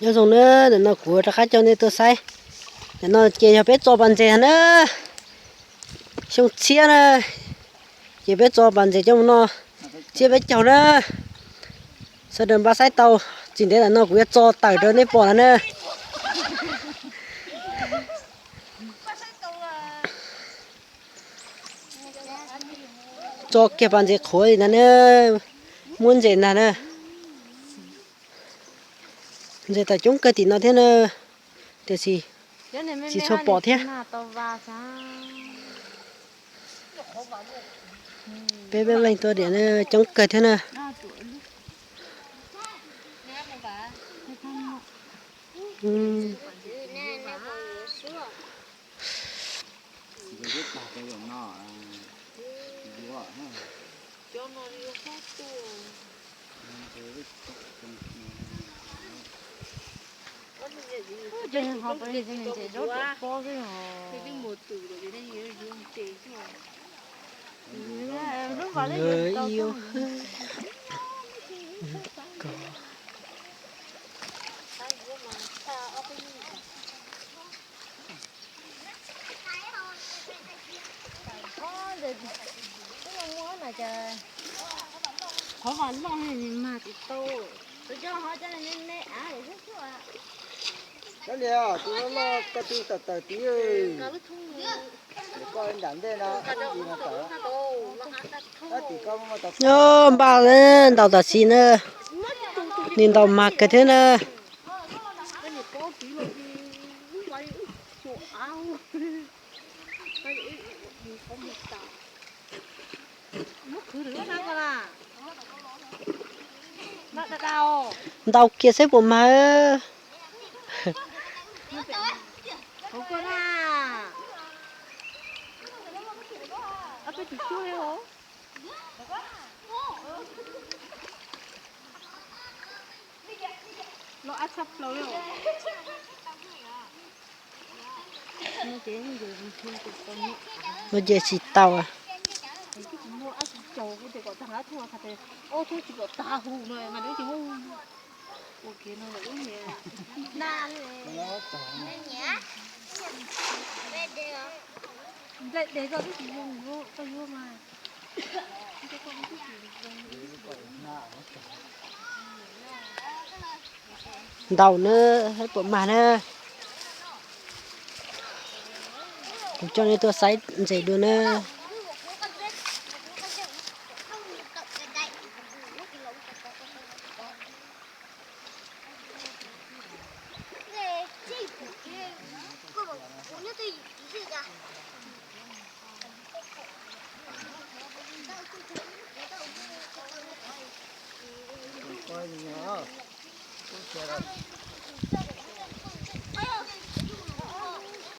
Nyob zoo na, ntawm no kuv rov qab coj nej tuaj saib. Ntawm no ces yog peb txo pas ntses na. Xyoo txhiab na, ces peb txo pas ntses coj mus noj txhiab peb caug na. Sawv daws npaj saib tau, tsis ntev ntawm no kuv yuav txo tawm rau nej pom no na. Txo kiag pas ntses qhuav li ntag na, muab ntses ntag na. Ntses tawm coob kawg tim no thiab na, tiam sis tsis tshua pom thiab. Peb peb leej tuaj diam coob kawg thiab na. Qhov mas loj mag tsis tau, tus coj ho coj me me av xwb xwb. Cov niag tus loj loj ko tw tawm tawm tid, koj nram ntej no, ib ntsis no tawm. Tab tim koj muab tau. Npaj ntaus tam sim na, nws ntaus mag kawg thiab na. Ntaus kiag saib puas mag. Lub ces tsis tau. Ntaus na, saib puas mag na. Kuv coj nej tuaj saib ntses dua na.